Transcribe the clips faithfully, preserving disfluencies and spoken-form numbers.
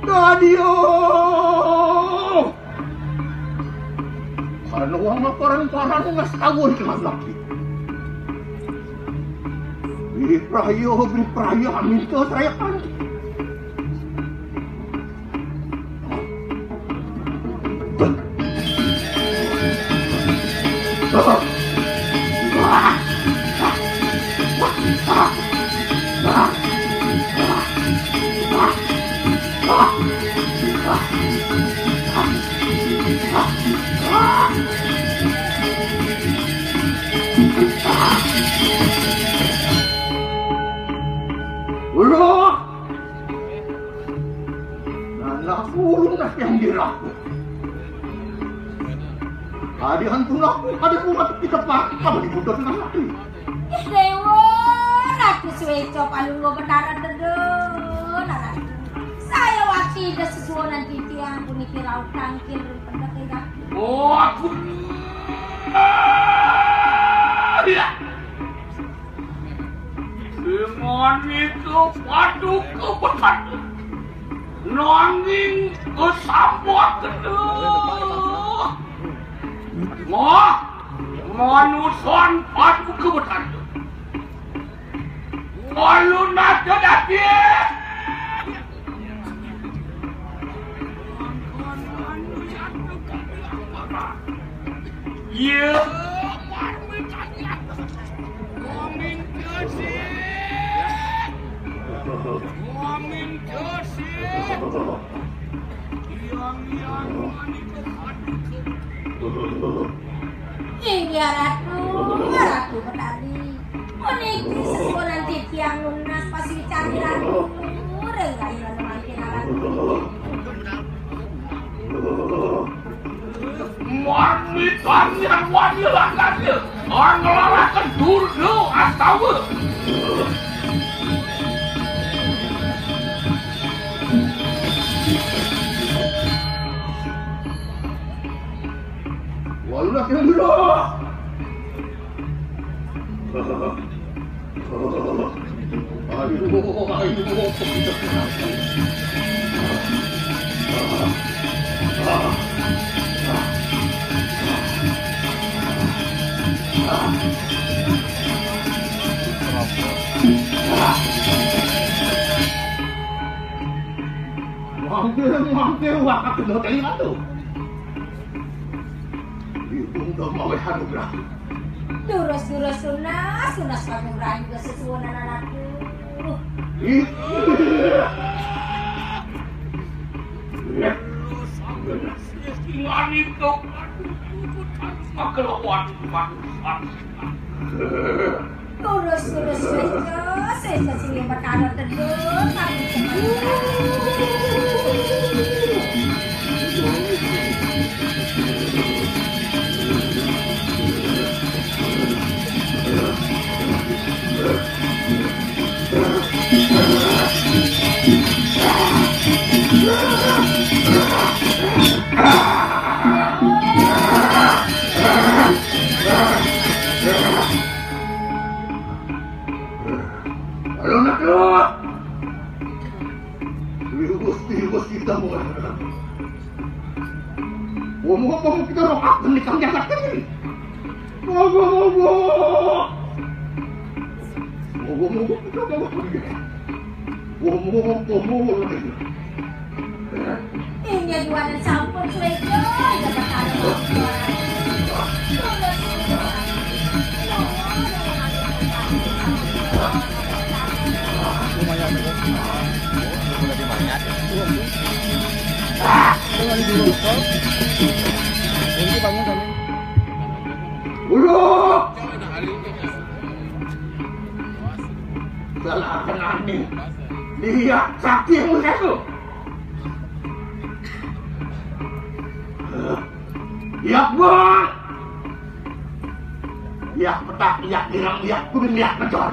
Dadio! Karena uang laporan parang ngas tahu di tengah lagi. Beri prayo, beri prayo, minta saya kan. Ulo! Anak ulun dah yang diraku. Ada hantu laku, ada pun hantu kita pakai, kamu dibutuhkan lagi. Ih, Dewa, Ratu Sueco, palungguh Betara Tedun, anak. Saya wakil ida sesuunan titiang, puniki rauh tangkil ring pendek ida. Oh, aku. Ah, ya. Dengan itu paduka Betara. Nanging kesambut kedua. Wah, manusan paduka Betara. Malu nata dadi. Iya. Wamin Josip. Wamin Josip. Yang-yang manik. Inggih Ratu, Ratu Betari. Puniki sesuunan titiang nunas paswicarian ring rahina mangkin Ratu. Marmitan yang wani langganya, nglaraken durga astawa. Wallah, ya Allah. Mangke, mangke, wah, aku mau tadi lalu. Ibu udah mau anugerah. Durus-durus tunas, tunas panugrahan juga sesuunan anakku. Ih. Nganito. Makelawan manusia. Lurus, lurus saja, saya sini berkadar teduh, kami cepat. Aduh, nak, nak. Ibu, ibu, kita mau. Ngomong apa mau kita roh, ah, menikah jagat kan ini. Ngomong, ngomong. Ngomong, ngomong, kita ngomong. Ngomong, ngomong. Inggih, duaning sampun suwéca, inggih, perkara mawon. Lumayan, Bu. Udah dimayat. Ini bangun kami. Udah. Salah kenani. Lihat sakti yang mulia tu. Yak buat. Yak petak, yak girang, yak kuning, yak pecor.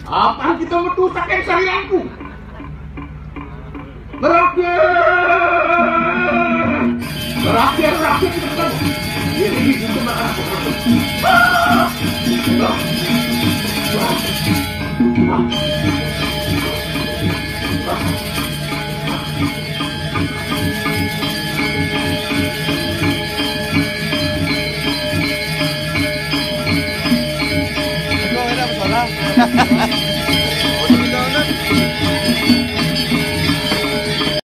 Apa kita metu saking sariranku? Berakhir! Berakhir, berakhir kita ketemu. Ini, ini, ini, ini.